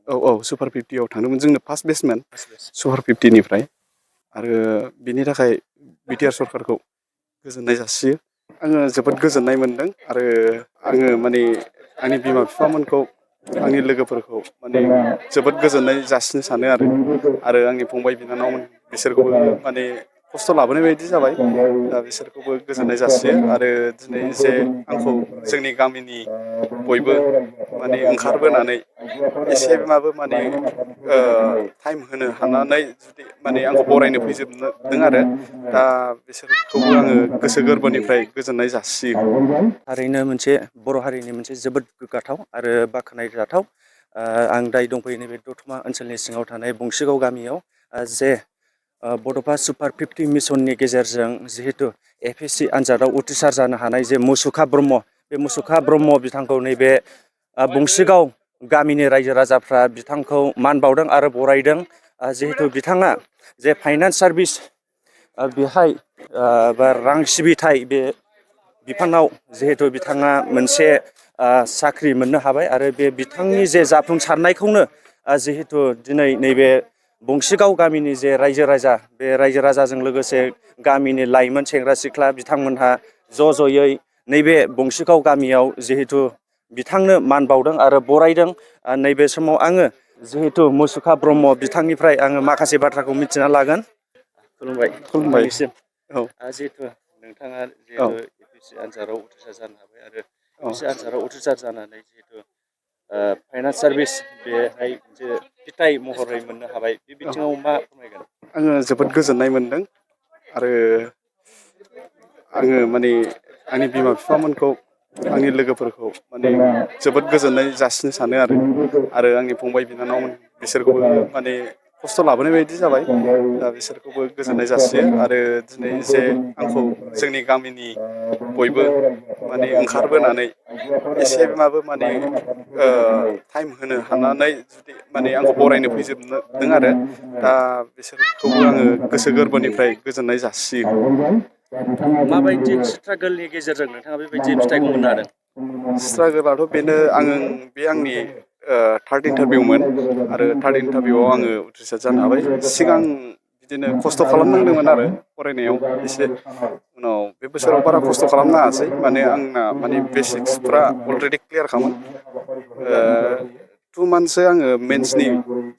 औ सुपार 50आव थांदोंमोन जोंनो फार्स्ट बेचमोन सुपार 50निफ्राय आरो बिनि थाखाय बिटिआर सरकारखौ गोजोननाय जासियो। आङो जोबोद गोजोननाय मोनदों आरो आङो माने आंनि बिमा बिफामोनखौ आंनि लोगोफोरखौ माने जोबोद गोजोननाय जासिनो सानो आरो आंनि फंबाय बिनानावमोन बिसोरखौबो माने खस्थ' लाबोनाय बायदि जाबाय दा बिसोरखौबो गोजोननाय जासियो आरो दिनै जे आंखौ जोंनि गामिनि बयबो माने ओंखारबोनानै एसेबाबो माने टाइम होनो हानानै जुदि माने आंखौ बरायनो फैजोबदों आरो दा बिसोरखौबो आङो गोसो गोरबोनिफ्राय गोजोननाय जासियो। थारैनो मोनसे बर' हारिनि मोनसे जोबोद गोग्गाथाव आरो बाख्नायजाथाव आं दायो दंफैयो नैबे दतमा ओनसोलनि सिङाव थानाय बंसिगाव गामियाव जे बड'फा सुपार 50 मिसननि गेजेरजों जिहेतु APSC आनजादाव उथ्रिसार जानो हानाय जे मुसुखा ब्रह्म बे मुसुखा ब्रह्म बिथांखौ नैबे बंसिगाव गामिनि रायजो राजाफ्रा बिथांखौ मान बावदों आरो बरायदों जिहेतु बिथाङा जे फाइनान्स सार्भिस बेहाय बा रां सिबिथाय बे बिफानाव जिहेतु बिथाङा मोनसे साख्रि मोननो हाबाय आरो बे बिथांनि जे जाफुंसारनायखौनो जिहेतु दिनै नैबे बंसिगाव गामिनि जे रायजो राजा बे रायजो राजाजों लोगोसे गामिनि लाइमोन सेंग्रा सिख्ला बिथांमोनहा ज' ज'यै नैबे बंसिगाव गामियाव जिहेतु बिथांनो मान बावदों आरो बरायदों। नैबे समाव आङो जिहेतु मुसुखा ब्रह्म बिथांनिफ्राय आङो माखासे बाथ्राखौ मिथिना लागोन। खुलुमबाय नोंथांनिसिम औ जिहेतु नोंथाङा औ जिहेतु APSC आनजादाव उथ्रिसार जानो हाबाय आरो APSC आनजादाव उथ्रिसार जानानै जिहेतु फाइनान्स सार्भिस बेहाय जे फिथाय महरै मोननो हाबाय बे बिथिङाव मा फोरमायगोन? आङो जोबोद गोजोननाय मोनदों आरो आङो माने आंनि बिमा बिफामोनखौ आंनि लोगोफोरखौ माने जोबोद गोजोननाय जासिनो सानो आरो आंनि फंबाय बिनानावमोन बिसोरखौबो माने खस्थ' लाबोनाय बायदि जाबाय दा बिसोरखौबो गोजोननाय जासियो आरो दिनै जे आंखौ जोंनि गामिनि बयबो माने ओंखारबोनानै एसेबाबो माने टाइम होनो हानानै जुदि माने आंखौ बरायनो फैजोबदों आरो दा बिसोरखौबो आङो गोसो गोरबोनिफ्राय गोजोननाय जासियो। माबायदि स्ट्रागोलनि गेजेरजों नोंथाङा बेबायदि फिथाइखौ मोननो हादों? स्ट्रागोलाथ' बेनो बे आंनि थार्ड इन्टारभिउमोन आरो थार्ड इन्टारभिउआव आङो उथ्रिसार जानो हाबाय। सिगां बिदिनो खस्थ' खालामनांदोंमोन आरो फरायनायाव एसे उनाव बे बोसोराव बारा खस्थ' खालामनाङासै माने आंना माने बेसिक्सफ्रा अलरेडि क्लियार खामोन। 2 मान्थसो आङो मेन्सनि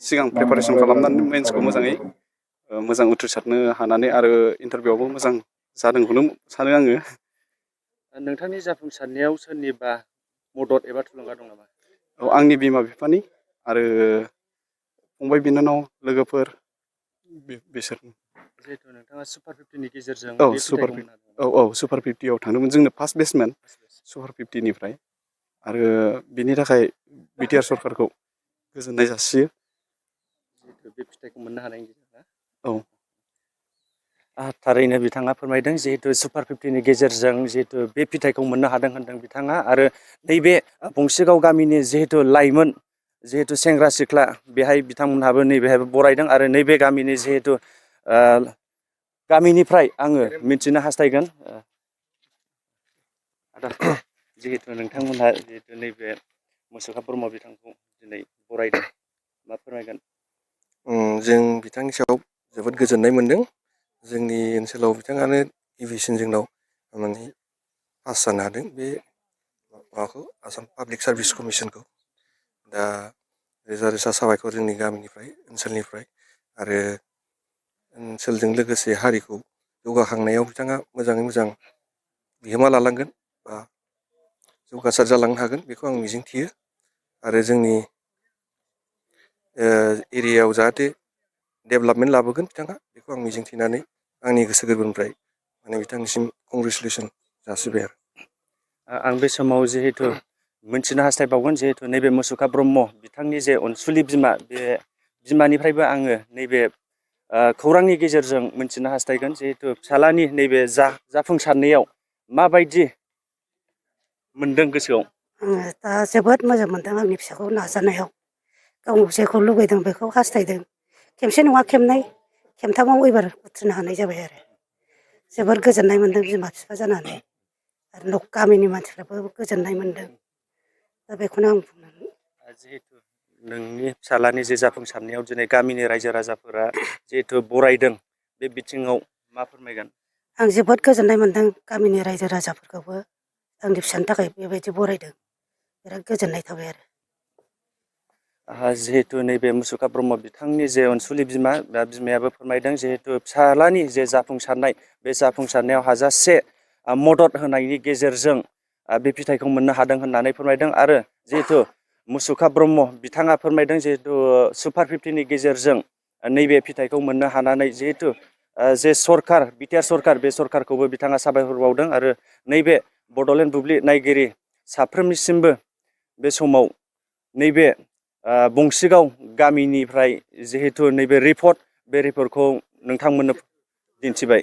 सिगां प्रिपारेसन खालामनानै मेन्सखौ मोजां उथ्रिसारनो हानानै आरो इन्टारभिउआवबो मोजां जादोंखौनो सानो आङो। नोंथांनि जाफुंसारनायाव सोरनिबा मदद एबा थुलुंगा दं नामा? औ आंनि बिमा बिफानि आरो फंबाय बिनानाव लोगोफोर बिसोर जिहेथु नोंथाङा सुपार 50नि गेजेरजों औ बे सुपार फिथाइखौ मोननो हादों। सुपार 50आव थांदोंमोन जोंनो फार्स्ट बेचमोन सुपार 50निफ्राय आरो बिनि थाखाय बिटिआर सरकारखौ गोजोननाय जासियो। जिहेथु बे फिथाइखौ मोननो हानायनि गेजेरजों औ थारैनो बिथाङा फोरमायदों जिहेतु सुपार 50नि गेजेरजों जिहेतु बे फिथाइखौ मोननो हादों होनदों बिथाङा आरो नैबे बंसिगाव गामिनि जिहेतु लाइमोन जिहेतु सेंग्रा सिख्ला बेहाय बिथांमोनहाबो नैबेहायबो बरायदों आरो नैबे गामिनि जिहेतु गामिनिफ्राय आङो मिथिनो हास्थायगोन आदा जिहेतु नोंथांमोनहा जिहेतु नैबे मुसुखा ब्रह्म बिथांखौ दिनै बरायदों मा फोरमायगोन? जों बिथांनि सायाव जोबोद गोजोननाय मोनदों। जोंनि ओनसोलाव बिथाङानो गिबिसिन जोंनाव माने पास जानो हादों बे माबाखौ आसाम पाब्लिक सार्भिस कमिसनखौ। दा रोजा रोजा साबायखर जोंनि गामिनिफ्राय ओनसोलनिफ्राय आरो ओनसोलजों लोगोसे हारिखौ जौगाखांनायाव बिथाङा मोजाङै मोजां बिहोमा लालांगोन बा जौगासार जालांनो हागोन बेखौ आं मिजिंथियो आरो जोंनि एरियायाव जाहाथे डेभेलपमेन्ट लाबोगोन बिथाङा बेखौ आं मिजिंथिनानै आंनि गोसो गोरबोनिफ्राय माने बिथांनिसिम कंग्रेसुलेसन जासिबाय आरो। आं बे समाव जिहेतु मिथिनो हास्थायबावगोन जिहेतु नैबे मुसुखा ब्रह्म बिथांनि जे अनसुलि बिमा बे बिमानिफ्रायबो आङो नैबे खौरांनि गेजेरजों मिथिनो हास्थायगोन जिहेतु फिसालानि नैबे जाफुंसारनायाव माबायदि मोनदों गोसोआव? आङो दा जोबोद मोजां मोनदों आंनि फिसाखौ नाजानायाव। गाव जेखौ लुगैदों बेखौ हास्थायदों खेबसे नङा खेबनै खेबथामाव एबार उथ्रिनो हानाय जाबाय आरो जोबोर गोजोननाय मोन्दों बिमा बिफा जानानै आरो गामिनि मानसिफ्राबो गोजोननाय मोन्दों दा बेखौनो आं बुंनानै जिहेतु नोंनि फिसालानि जे जाफुंसारनायाव दिनै गामिनि रायजो राजाफोरा जिहेथु बरायदों बे बिथिङाव मा फोरमायगोन? आं जोबोद गोजोननाय मोन्दों गामिनि रायजो राजाफोरखौबो आंनि फिसानि थाखाय बेबायदि बरायदों बिराद गोजोननाय थाबाय आरो। जिहेतु नैबे मुसुखा ब्रह्म बिथांनि जे अनसुलि बिमा दा बिमायाबो फोरमायदों जिहेतु फिसालानि जे जाफुंसारनाय बे जाफुंसारनायाव हाजासे मदद होनायनि गेजेरजों बे फिथाइखौ मोननो हादों होननानै फोरमायदों। आरो जिहेतु मुसुखा ब्रह्म बिथाङा फोरमायदों जिहेतु सुपार 50नि गेजेरजों नैबे फिथाइखौ मोननो हानानै जिहेतु जे सरकार बिटिआर सरकार बे सरकारखौबो बिथाङा साबायखर बावदों। आरो नैबे बड'लेण्ड बुब्लि नायगिरि साफ्रोमनिसिमबो बे समाव नैबे बंसिगाव गामिनिफ्राय जिहेतु नैबे रिपर्ट बे रिपर्टखौ नोंथांमोननो दिन्थिबाय।